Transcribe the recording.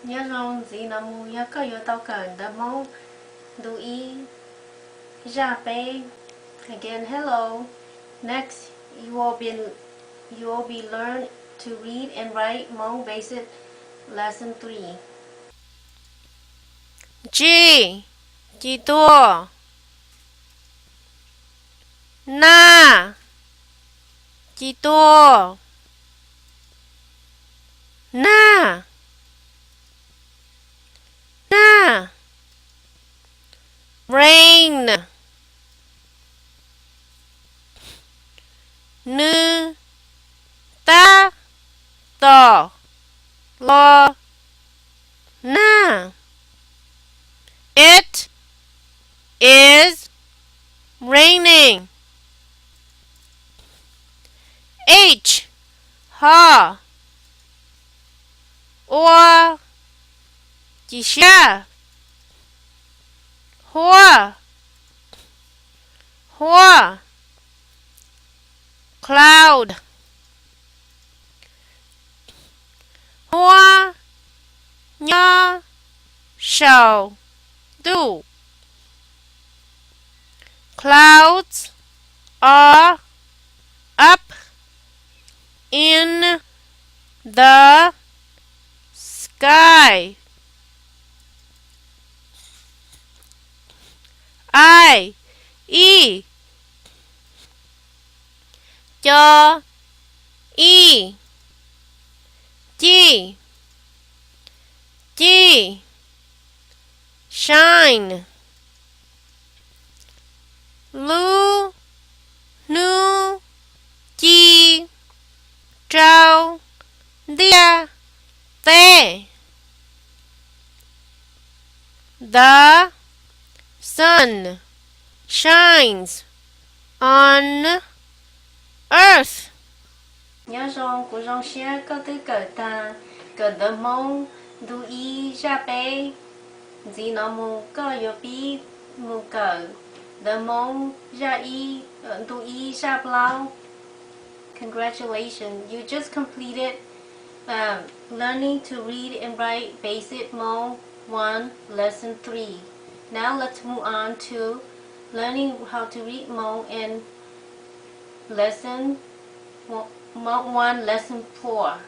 Nyob zoo, ntxiv no mus yog koj yuav tau kawm ntawv Hmoob ntu ib zaj peb. Again, hello. Next, you will be, you will be learn to read and write Hmong Basic Lesson three. G, ci tuag. Nag, ci tuag. Nag, nag. Rain, nws tab tom los nag. It is raining. H, ho, ua, ci siab. Huab, huab. Cloud, huab nyob saum ntuj. Clouds are up in the sky. I, ij, co, ij, cij, cij. Shine, lub hnub ci rau ntiaj teb. The sun shines on earth. Nyob zoo, kuv zoo siab koj twb kawm tag kawm ntawv Hmoob ntu ib zaj peb. Ntxiv no mus koj yuav pib mus kawm ntawv Hmoob zaj ib, ntu ib zaj plaub. Congratulations, you just completed, um, learning to read and write basic Hmong one, lesson three. Now let's move on to learning how to read Hmong in lesson Hmong one, lesson four.